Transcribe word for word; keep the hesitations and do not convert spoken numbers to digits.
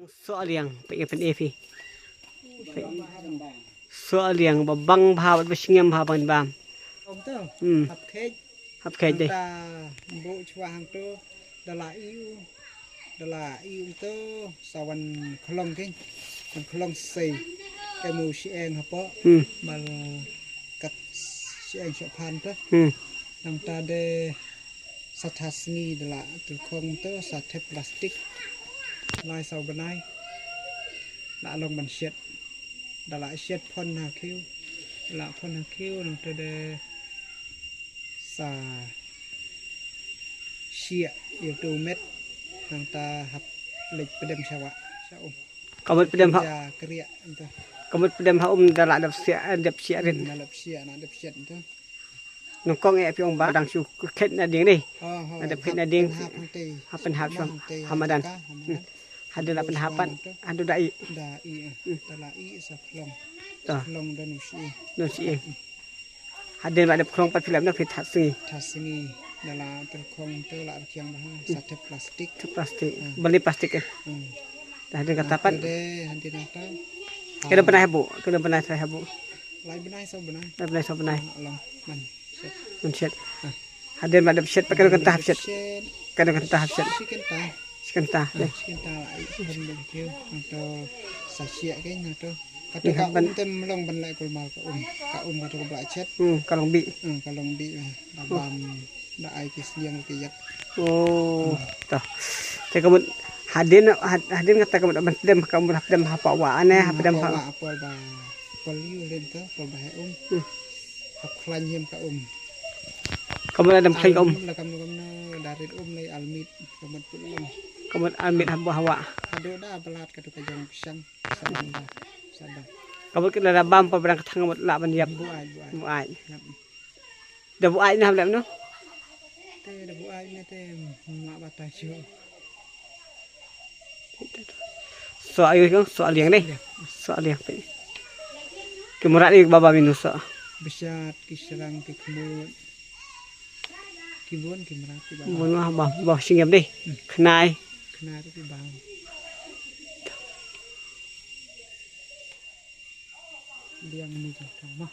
Soh liang, peit ngan pyni phi. Soh liang, ba bang bha, ba sngem bha ban bam. Ong to. Hmm. Hap khet. Hap khet dei. Nangta buh chwa hangto, da la ïoh. Da la ïoh to, sa wan khlong kein. Wan khlong sei. Ka mu shi eng hapoh. Hmm. Mal kat shi eng shaphan to. Hmm. Nangta de sa tha sngi da la tylkhong to, sa thep plastik. Lai saw bnai. La long ban shet. Da la shet phon ha khiew. La phon ha khiew nangta de sa shia ïa u met. Nangta hap leit pdem sha wah. Sha um. Ka mut pdem ha. Ja kriah nta. Ka mut pdem ha um da la dep shia, eh, dep shia rin. Na dep shia, na dep shet nta. Nyngkong eh phi ong ba dang shu khet na ding ni. Oh, oh, na dep khet na ding. Hap pynhap hangtei. Hap pynhap shuwa. Hangtei, ha madan. Hangtei, ha madan. Hmm. Hadien la pynhap pat. Hadien da i. Da i, eh. Hmm. Da la i sa khlong. Ah. Khlong da nu shi. Nu shi. Hmm. Hadien ba dep khlong pat phi lap na phi that sngi. That sngi. Da la tylkhong to la rkiang bha. Hmm. Sa thep plastik. Thep plastik. Hmm. Bali plastik eh. Hmm. Da hadien kata pat. Hadien, hadien kata. Kena pynai habu. Kena pynai trai habu. Lai bnai saw bnai. Lai bnai saw bnai. Ah, long. Man. Shet. Man shet. Ah. Hadien ba dep shet, pa kano kynta hap shet. Shet. Kano kynta hap shet. Shi kynta. Shi kynta. Ah, dei. Shi kynta la ai phan dei kiew. Nangto sa shia kein nangto. Kato ka um te ym long ban leh kulmar ka um. Ka um kato ka bla shet. Hmm, ka long bih. Hmm, ka long bih, eh. Da bam. Da ai ki sliang ki yak. Oh, to. Te ka mut hadien, had-, hadien kata ka mut ban pdem, ka mut hap pdem hapoh wah ne, hap pdem hapoh wah, hapoh ba. Pol yu len ka, pol ba he um. Hmm. Hap khlaiñ hiam ka um. Ka mut adam khlaiñ ka um. La kam kam na da rit um lei almit, ka mut pul um. Ka mut almit hapoh wah. Hado da balat ka tu ka jong pishang. Sadang da. Sadang. Ka mut kila da bam pa brang ka thang mut la ban yap. Bu ai, bu ai. Bu ai. Yap. Da buaid na hap lep no? Te da buaid ne te ma ba ta shu. So ayu kong, so aliang dei. Aliang. So aliang pe. Ki murad ni baba minu so. Beshat, ki serang, ki khmut. Ki bun, ki murad, ki baba. Bun ma ba, ba singem dei. Hmm. Khnai. Khnai tu ki bang. Liang ni jong ma.